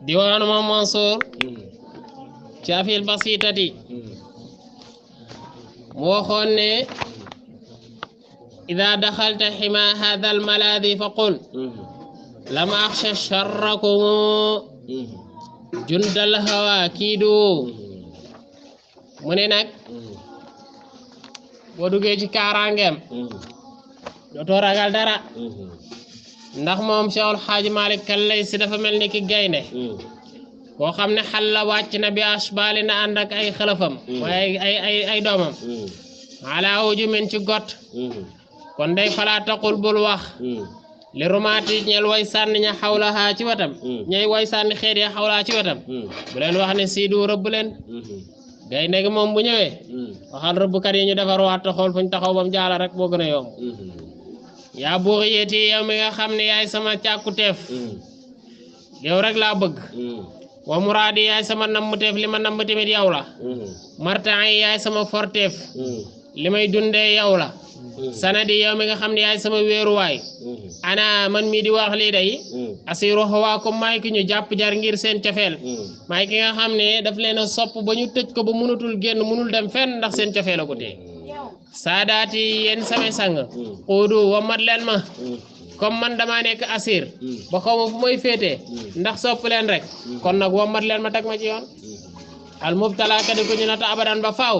diwaanu moom Mansour ci afil basitati mu waxoon ne ida daxalta xima hada almaladi fa qul lam axsha charrakum jundal hawa kiidu mu ne nag boo duggee ci kaaraangeem dootoo ragal dara ndax moom Cheikhul Xaaji Malik Kallay si dafa mel ni ki gaynde boo xam ne xal la wàcc na bi ashbaali na ànd ak ay xalafam mooy ay doomam ala ujumin ci got kon day falaa taqul bul wax li rumaati ñel way sànni ña xawlaha ci watam ñay way sànni xeet ya xawlaha ci watam bu leen wax ne siidu rëbb leen gaynde gi moom bu ñëwee waxal rëbbkat yi ñu defar waat xool fuñ taxaw bam jaala rek moo gën a yomb yaa buuxi yeeti yow mi nga xam ne yaay sama càkkuteef yow rek laa bëgg wa muraadi yaay sama nammuteef li ma namm tamit yow la martan yi yaay sama forteef li may dundee yow la sanadi yow mi nga xam ne yaay sama wéeruwaay ana man mii di wax lii day asiru xawaa ko maay ki ñu jàpp jar ngir seen cofeel maay ki nga xam ne daf leen a sopp ba ñu tëj ko ba mënutul génn mënul dem fenn ndax seen cofeel a ko tee saadaati yéen samay sang xuudu wa mat leen ma comme man damaa nekk asir ba xaw ma fu may féetee ndax sopp leen rek kon nag wa mat leen ma teg ma ci yoon al mubtala kadi ko ñu nata abadan ba faaw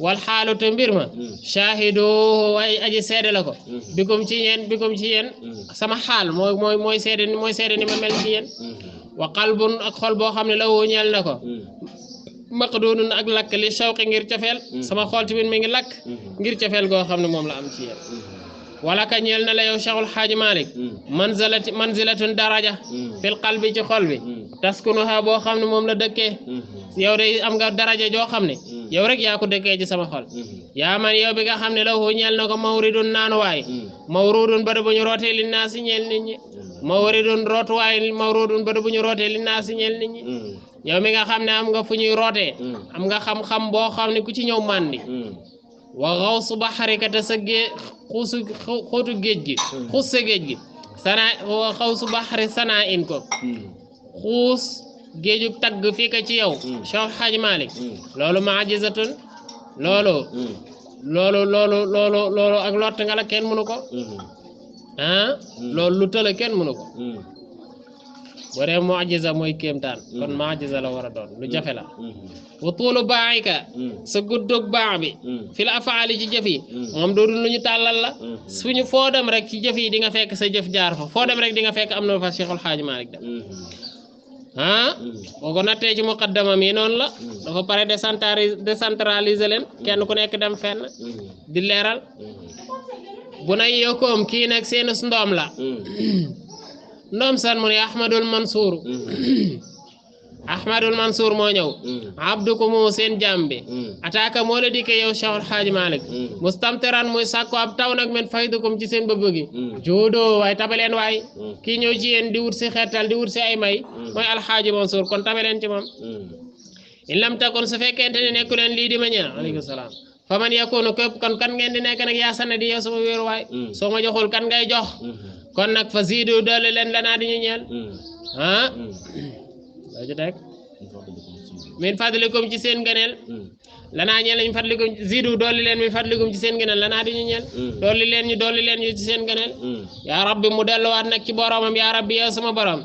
wal xaalu te mbir ma shahidu way aji seede la ko bikum ci yéen sama xaal mooy seede ni ma mel ci yéen wa qalbun ak xol boo xam ne la woo ñeel na ko maqdunun ak lakk li shawqi ngir cofeel sama xol tamit mi ngi lakk ngir cofeel goo xam ne moom la am ci yéen wala ka ñeel na la yow Cheikhul Xaaji Malik manzilatun daraja fil qalbi ci xol bi taskunuha boo xam ne moom la dëkkee yow day am nga daraja joo xam ne yow rek yaa ko dëkkee ci sama xol yaa man yow bi nga xam ne la hu ñeel na ko mawridun naanuwaay mawrudun bada bu ñu rootee li naa si ñeel nit ñi mawridun rootuwaay mawrudun bada bu ñu rootee li naa si ñeel nit ñi yow mi nga xam ne am nga fu ñuy rootee am nga xam-xam boo xam ne ku ci ñëw màndi wa xawsu baxarika te sa xóotu géej gi xuus sa géej gi sana wa xawsu baxari sana in ko xuus géejug tagg fii ka ci yow Cheikh Hadji Malick loolu maajizatun loolu ak lott nga la kenn mënu ko loolu lu tëla kenn mënu ko boo dee mu'jiza mooy kéemtaan kon mu'jiza la war a doon lu jafe la wa tuulu baaxika sa guddug baax bi fi la afaali ci jëf yi moom doodu lu ñu tàllal la suñu foo dem rek ci jëf yi di nga fekk sa jëf jaar fa foo dem rek di nga fekk am na fa Cheikhul Xaaji Malick dem boo ko nattee ci muqaddamam yi noonu la dafa pare décentraliser leen kenn ku nekk dem fenn di leeral bu nay yokkoom kii nag seen ndoom la ndoom san mu ne Ahmadul Mansour moo ñëw abdukum seen jaam bi ataaka moo la dikke yow Cheikhul Xaaji Malick mustamteran muy sàkku ab taw nag men faydukum ci seen bëgg gi joodoo waaye tabaleen waay kii ñëw ci yéen di wut si xeetal di wut si ay may mooy alxaaji Mansour kon tabaleen ci moom in lam takun su fekkente ne nekku leen lii di ma ñëw aleykum salaam fa man yakunu képp kon kan ngeen di nekk nag yaa sanna di yow sama wéeru waay soo ma joxul kan ngay jox kon nag fa ziidu doole leen lanaa di ñu ñeel min fadlikum ci seen gëneel lanaa ñeel ñu fadlikum ziidu dolli leen min fadlikum ci seen gëneel lanaa di ñu ñeel dolli leen ñu ci seen gëneel yaa rabbi mu delluwaat nag ci boromam yaa rabbi yow sama borom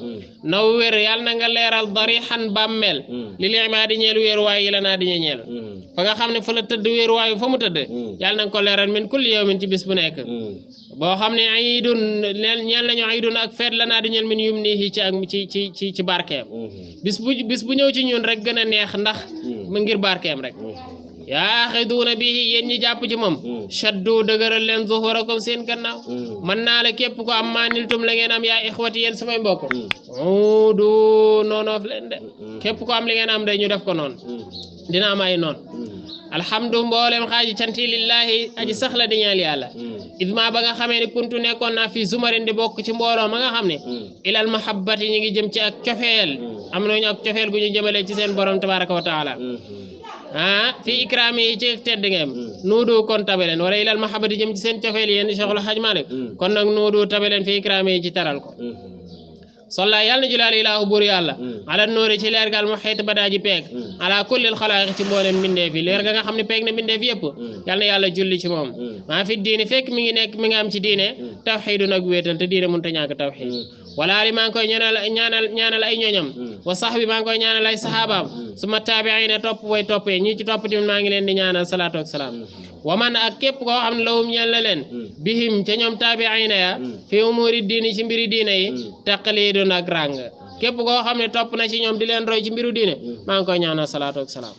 naw wér yàlla na nga leeral darixan bàmmeel li limaa di ñeel wéeruwaay yi lanaa di ñu ñeel fa nga xam ne fa la tëdd wéeruwaay fa mu tëdd yàlla na nga ko leeral min kulli yawmin ci bis bu nekk boo xam ne ayidun ñeel nañu ayidun ak feet lanaa di ñeel min yum nii ci barkeem bis bu ñëw ci ñun rek gën a neex ndax mu ngir barkeem rek yaa xiduuna bi yéen ñi jàpp ci moom shaddu dëgëral leen zuhurakum seen gannaaw mën naa la képp ko am maa niltum la ngeen am yaa ixwati yéen samay mbokk du noonoof leen de képp ko am li ngeen am day ñu def ko noonu dina am ay noon alhamdu mboolem xaaji canti lillahi aji sax la di ñeel yàlla idma ba nga xamee ni kuntu nekkoon naa fii zumarin di bokk ci mbooloo ma nga xam ne ilal mahabbati ñu ngi jëm ci ak cofeel am nañu ak cofeel gu ñu jëmale ci seen borom tabaraka wa taala fii ikraami yi ci tedd ngeem nuudu kon tabeleen wala ilal mahabbati jëm ci seen cofeel yéen Cheikhul Hadji Malick kon nag nuudu tabeleen fii ikraami yi ci taral ko salla yàlla na julal ilaahu buur yàlla ala nuuri ci leer gal mu xeet ba daaji peeg ala kullil xalaayiq ci mboolem mbindeef yi leer ga nga xam ne peeg na mbindeef yëpp yàlla na yàlla julli ci moom maa fi diini fekk mi ngi am ci diine tawxiidu nag wéetal te diine mënut a ñàkk tawxiid wala li maa ngi koy ñaanal ay ñoñam wa sax bi maa ngi koy ñaanal ay saxaabaam suma taabiina topp way toppee ñi ci topp tamit maa ngi leen di ñaanal salaatu ak salaam wa man ak képp koo xam ne lawum ñeel na leen bihim ca ñoom taabiina ya fi umuri diini ci mbiri diine yi taqliidun ak ràng képp koo xam ne topp na ci ñoom di leen roy ci mbiru diine maa ngi koy ñaanal salaatu ak salaam